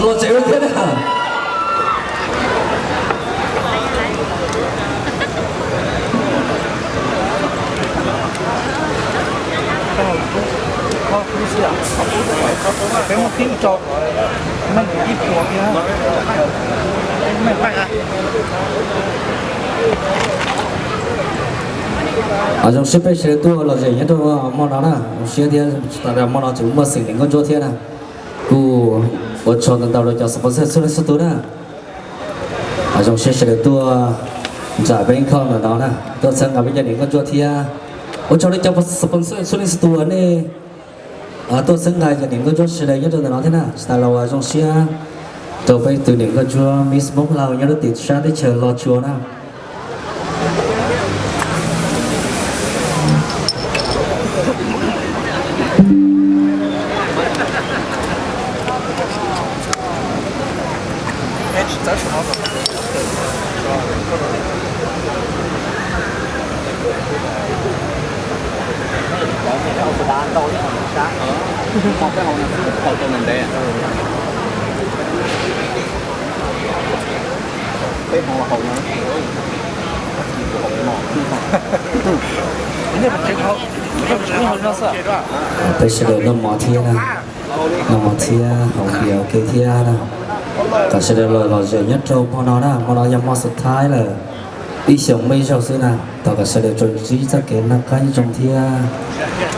Los tsev thiab na. Zoo siab peb sawv daws tuaj lom zem nyob rau hmo no na, zoo siab thiab. Tsis tas hmo no tseem muaj xeem niam nkauj ntsuab thiab na. Kuj ua tsaug ntau ntau rau cov sponsor txhua leej txhua tus na. Zoo siab sawv daws tuaj nram peb nkauj ntawm no na, tuaj txhawb nqa peb cov niam nkauj ntsuab thiab. Ua tsaug rau cov sponsor txhua leej txhua tus nej tuaj txhawb nqa cov niam nkauj ntsuab sawv daws nyob rau ntawm no thiab na. Tsis tas los zoo siab rau peb tus niam nkauj ntsuab Miss Hmoob Lauj nyob rau tim sab teb chaws Los Tsuas na. Peb sawv daws noj mov thiab na, noj mov thiab haus npias ua ke thiab na. Kom sawv daws los lom zem nyob rau hmo no na, hmo no yog hmo xub thawj lawm, ib xyoos muaj ib zaug xwb na. Thov kom sawv daws tsuas ntsib txoj kev noj qab nyob zoo thiab.